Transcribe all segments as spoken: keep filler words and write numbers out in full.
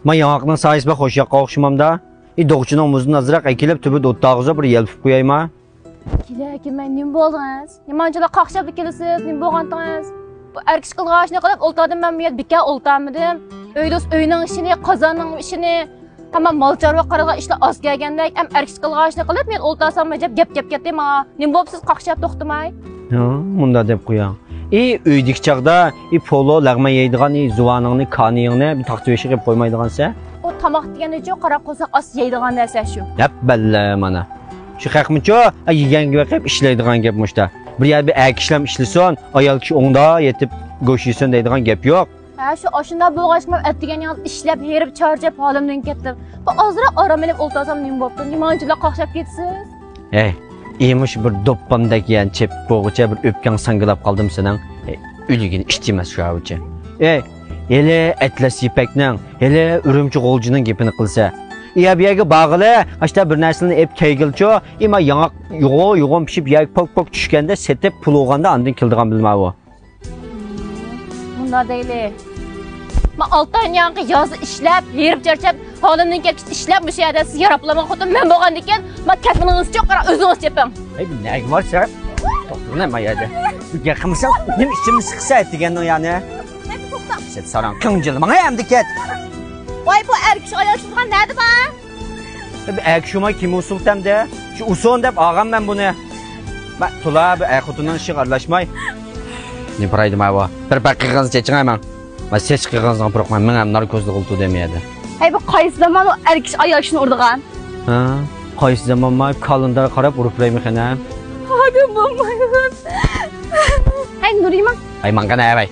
ما ياڭاقنىڭ سايىسى بەك خوش ياققان ئوخشىمامدا؟ ئى، دوغچىنىڭ مۇزىدىن ئازراق ئەكېلىپ، تۈبىدە ئولتۇرغۇزۇپ بىر يەلپۈپ قويايما؟ كېلە، كېلمەي نېمە بولدىڭىز؟ نېمانچىلا قاقشاپلا كېلىسىز؟ نېمە بولغانتىڭىز؟ بۇ ئەر كىشى قىلغان ئىشنى قىلىپ ئولتۇردۇم مەن بۇ يەردە، بىكار ئولتۇرمىدىم. ئۆيدە ئۆينىڭ ئىشىنى، قازاننىڭ ئىشىنى، ھەممە مال چارۋا قارىغان ئىشلار ئاز كەلگەندەك، ھەم ئەر كىشى قىلغان ئىشنى قىلىپ مەن ئولتۇرسام ئەجەب گەپ گەپ كەتتى ماڭا. نېمە بولۇپسىز قاقشاپ توختىماي؟ ھە، مۇنداق دەپ قوياڭ. ئى، ئۆيدىكى چاغدا، ئى، پولۇ لەغمەن يەيدىغان، ئى، زۇۋانىڭنى، كانىيىڭنى بىر تاختا بېشىغا قىلىپ قويمايدىغانسەن؟ ئۇ تاماق دېگەننىچۇ، قاراپ قويساق ئاز يەيدىغان نەرسە شۇ. دەپ بەللە مانا. شۇ خەقمىچۇ، ئە، يېگەنگە بېقىپ ئىشلەيدىغان گەپ مۇشتا. بىر يەر بىر ئەر كىشىلەم ئىشلىسۇن، ئايال كىشى ئوڭدا يېتىپ گۆش يېسۇن دەيدىغان گەپ يوق. ھە، شۇ ئاشۇنداق بولغاچقا مەن ئەتىگەن يەنە ئىشلەپ، ھېرىپ، چارچاپ ھالىمدىن كەتتىم. بۇ ئازراق ئارام ئېلىپ ئولتۇرسام نېمە بوپتۇ؟ نېمانچىلا قاقشاپ كېتىسىز؟ ھەي، ئى مۇشۇ بىر دوپپامدەك يەنە چېپىپ بولغۇچە بىر ئۆپكەڭ ساڭگىلاپ قالدىمۇ سېنىڭ؟ ھەي، ئۆلگىنى ئىچ يېمەس شۇ ھاۋىچە. ھەي، ھېلى ئەتلەس يىپەكنىڭ، ھېلى ئۈرۈمچى غۇلجىنىڭ گېپىنى قىلسا. ئى، بۇ يەرگە بارغىلى، ئاشتا بىر نەرسىلەرنى ئېلىپ كەلگىلىچۇ، ئى، ما ياڭاق يوغان يوغان پىشىپ يەرگە پوك پوك چۈشكەندە سېتىپ پۇل بولغاندا ئاندىن كېلىدىغان بىلمە ئۇ. مۇنداق دەيلى. ما ئالتە ئاينىڭ يازدا ئىشلەپ، ھېرىپ چارچاپ، ھالىمدىن كەتكۈچە ئىشلەپ، مۇشۇ يەردە سىز ياراپ بولامدىغان خوتۇن مەن بولغاندىكىن، ما كەتمىنىڭىزچۇ، قاراڭ ئۆزىڭىز چېپىڭ. ھەي، بۇ نەگە بارسا؟ توختىغىن ما يەردە. بۇ گەپ قىلمىساڭ، نېمە ئىچىمنى سىقىسەن ئەتىگەننىڭ يەنە؟ نەگە توختا؟ سەت ساراڭ كۆڭجىلى ماڭا ئەمدى كەت. ۋاي، بۇ ئەر كىشى ئايال كىشى تۇرغان نەدە بار؟ بۇ ئەر كىشى ئۇماي كىم ئۇسۇل تەمدە؟ شۇ ئۇسۇن دەپ ئالغان مەن بۇنى. ما تولا بۇ ئەر خوتۇننىڭ ئىشىغا ئارىلاشماي. نېمە پارايدىما بۇ؟ بىر پەق قىغىنىز چېچىڭ ماڭ. ما سېچ قىغىنىزغا پۇرۇقما، مېڭەم ناركوزلۇق ئولتۇر دېمە يەردە. ھەي، بۇ قايسى زامان ئۇ ئەر كىشى ئايال كىشىنى ئۇرىدىغان؟ ھە؟ قايسى زامان ما كالېندارغا قاراپ ئۇرۇپ بېرەيمىكىن ھە؟ ئادەم بولمايدىغان. ھەي، نۇرىما. ھەي، ماڭغىنا ھەي.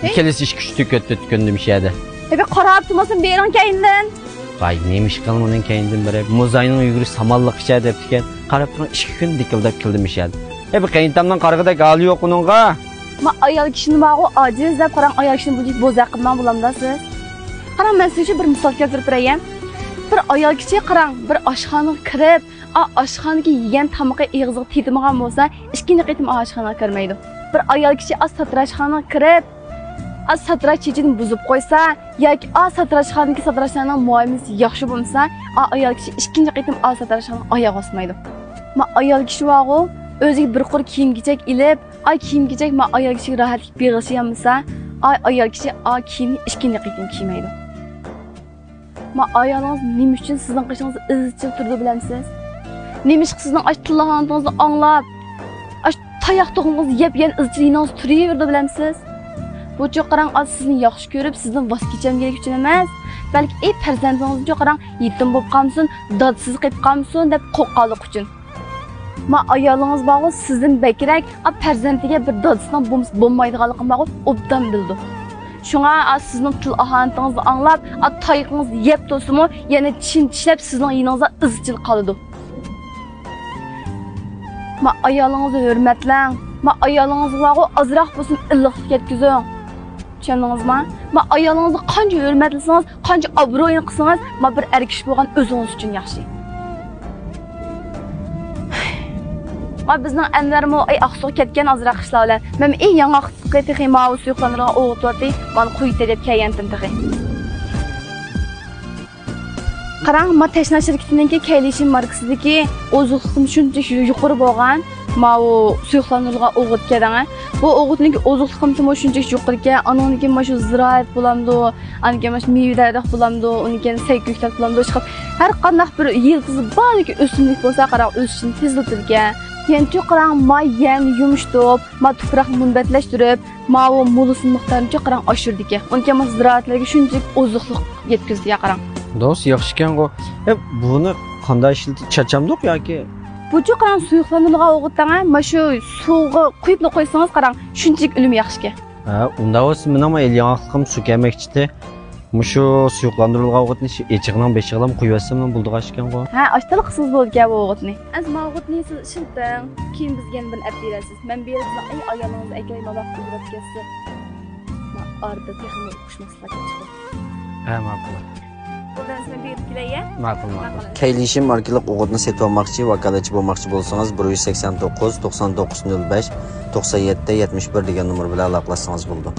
ھەي. كېلىسى ئىككى ئۈچ تۈكەت تۈتكۈندۈم شۇ يەردە. ھەي، بىر قاراپ تۇرمىسۇن بېرىڭ كەينىدىن. ۋاي، نېمە ئىش قىلىمەن كەينىدىن بېرىپ؟ موزاينىڭ يۈگۈرۈشى سامانلىق ئىچە دەپتىكەن. قاراپ تۇرۇڭ، ئىككى كۈن دىكىلداپ كەلدىم شۇ يەردە. ھەي، بىر قېيىنتامنىڭ قارىغۇدەك ھالى يوق ئۇنىڭغا. ما ئايال كىشىنى بارغۇ ئاجىز دەپ قاراڭ، ئايال كىشىنى بۇنچىلىك بوزەك قىلماڭ بولامدا سىز. قاراڭ، مەن سىزگە بىر مىسال كەلتۈرۈپ بېرەي. بىر ئايال كىشى قاراڭ، بىر ئاشخانىغا كىرىپ، ئا، ئاشخانىدىكى يېگەن تامىقى ئېغىزىغا تېتىمىغان بولسا، ئىككىنچى قېتىم ئاشخانىغا كىرمەيدۇ. بىر ئايال كىشى ئا ساتىراچخانىغا كىرىپ، ئا ساتىراچ چېچىنى بۇزۇپ قويسا ياكى ئا ساتىراچخانىدىكى ساتىراچلارنىڭ مۇئامىلىسى ياخشى بولمىسا، ئا ئايال كىشى ئىككىنچى قېتىم ئا ساتىراچخانىغا ئاياغ باسمايدۇ. ما ئايال كىشى بارغۇ، ئۆزىگە بىر قۇر كىيىم-كېچەك ئېلىپ، ئا كىيىم-كېچەك ما ئايال كىشىگە راھەتلىك بېغىشلىيالمىسا، ئا ئايال كىشى ئا كىيىمنى ئىككىنچى قېتىم كىيمەيدۇ. ما ئايالىڭىز نېمە ئۈچۈن سىزنىڭ قېشىڭىزدا ئىزچىل تۇرىدۇ بىلەمسىز؟ نېمىشقا سىزنىڭ ئاشۇ تىللىغانىڭىزنى ئاڭلاپ، ئاشۇ تاياق توخۇڭىزنى يەپ يەنە ئىزچىل يېنىڭىزدا تۇرۇۋېرىدۇ بىلەمسىز؟ بۇچۇ قاراڭ، ئاز سىزنى ياخشى كۆرۈپ، سىزدىن ۋاز كېچەلمىگەنلىكى ئۈچۈن ئەمەس، بەلكى ئەي پەرزەنتىڭىزچۇ قاراڭ، يېتىم بولۇپ قالمىسۇن، دادىسىز قېلىپ قالمىسۇن دەپ قورققانلىقى ئۈچۈن. ما ئايالىڭىز بارغۇ، سىزدىن بەكرەك، ئا پەرزەنتىگە بىر دادىسىنىڭ بولمىسا بولمايدىغانلىقىنى بارغۇ، ئوبدان بىلىدۇ. شۇڭا، ئا سىزنىڭ تىل ئاھانىتىڭىزنى ئاڭلاپ، ئا تايىقىڭىزنى يەپ تۇرسىمۇ، يەنە چىشىنى چىشلەپ سىزنىڭ يېنىڭىزدا ئىزچىل قالىدۇ. ما ئايالىڭىزنى ھۆرمەتلەڭ. ما ئايالىڭىزغا بارغۇ، ئازراق بولسۇن ئىللىقلىق يەتكۈزۈڭ. چۈشەندىڭىزما؟ ما ئايالىڭىزنى قانچە ھۆرمەتلىسىڭىز، قانچە ئابرۇيىنى قىلسىڭىز، ما بىر ئەر كىشى بولغان ئۆزىڭىز ئۈچۈن ياخشى. ما بىزنىڭ ئەنۋەرمۇ ئەي ئاقسۇغا كەتكەن ئازراق ئىشلار بىلەن. مەن ئەي ياڭاقلىقى تېخى ماۋۇ سۇيۇقلاندۇرغان ئوغۇت بارتى، مانا قۇيۇتى دەپ كەلگەنتىم تېخى. قاراڭ، ما تەشنا شىركىتىنىڭكى كەيلىشىم ماركىسىدىكى ئوزۇقلۇقىمۇ شۇنچىلىك يۇقىرى بولغان، ماۋۇ سۇيۇقلاندۇرۇلغان ئوغۇت كەدەڭە. بۇ ئوغۇتنىڭكى ئوزۇقلۇقىمۇ شۇنچىلىك يۇقىرىكەن، ئانىڭدىن كېيىن مانا شۇ زىرائەت بولامدۇ، ئاندىن كېيىن مانا شۇ مېۋە دەرەخ بولامدۇ، ئۇنىڭدىن كېيىن سەي كۆكتات بولامدۇ، ئىشقىلىپ ھەر قانداق بىر يىلتىزى باردىكى ئۆسۈملۈك بولسا، قاراڭ، ئۆسۈشىنى تېزلىتىدىكەن. كېيىنچۇ قاراڭ، ما يەرنى يۇمشىتىپ، ما تۇپراقنى مۇنبەتلەشتۈرۈپ، ماۋۇ مولىسىنىڭ مىقدارىنىچۇ قاراڭ ئاشۇرىدىكەن. ئۇنىڭدىن كېيىن ما زىرائەتلەرگە شۇنچىلىك ئوزۇقلۇق يەتكۈزىدىكەن قاراڭ. دوست، ياخشىكەنغۇ. ئە، بۇنى قانداق ئىشلىتىپ چاچامدۇق ياكى؟ بۇچۇ قاراڭ سۇيۇقلاندۇرۇلغان ئوغۇت دەڭە، مانا شۇ سۇغا قۇيۇپلا قويسىڭىز قاراڭ، شۇنچىلىك ئۈنۈمى ياخشىكەن. ھە، ئۇنداق بولسا مېنىڭمۇ ھېلى ياڭاقلىقىم سۇ كەلمەكچىدى. مۇشۇ سۇيۇقلاندۇرۇلغان ئوغۇتنى شۇ ئېچىقنىڭ بېشىغىلا قۇيۇۋەتسەملا بولىدىغان ئىكەنغۇ. ھە، ئاشتىلا قىلسىڭىز بولىدىكەن بۇ ئوغۇتنى. ئەمسە ما ئوغۇتنى سىز ئىشلىتىڭ، كېيىن بىزگە يەنە بىرنى ئەپ بېرەرسىز. مەن بېرىپ سىزنىڭ ئەي ئايالىڭىزنى ئەكەلمەي ماۋاققا ئۇزىراپ كەتسە. ما ئارىدا تېخىمۇ ئۇقۇشماسلىق چىقىدۇ. ھە، ماقۇل. بۇ بىلەن سىز مەن بېرىپ كېلەي، يە؟ ماقۇل، ماقۇل. ماقۇل. كەيلىشىم ئارقىلىق ئوغۇتنى سېتىپ ئالماقچى، ۋاكالەتچى بولماقچى بولسىڭىز، بىر يۈز سەكسەن توققۇز، توقسان توققۇز، نۆل بەش، توقسان يەتتە، يەتمىش بىر دېگەن نومۇر بىلەن ئالاقىلەشسىڭىز بولىدۇ.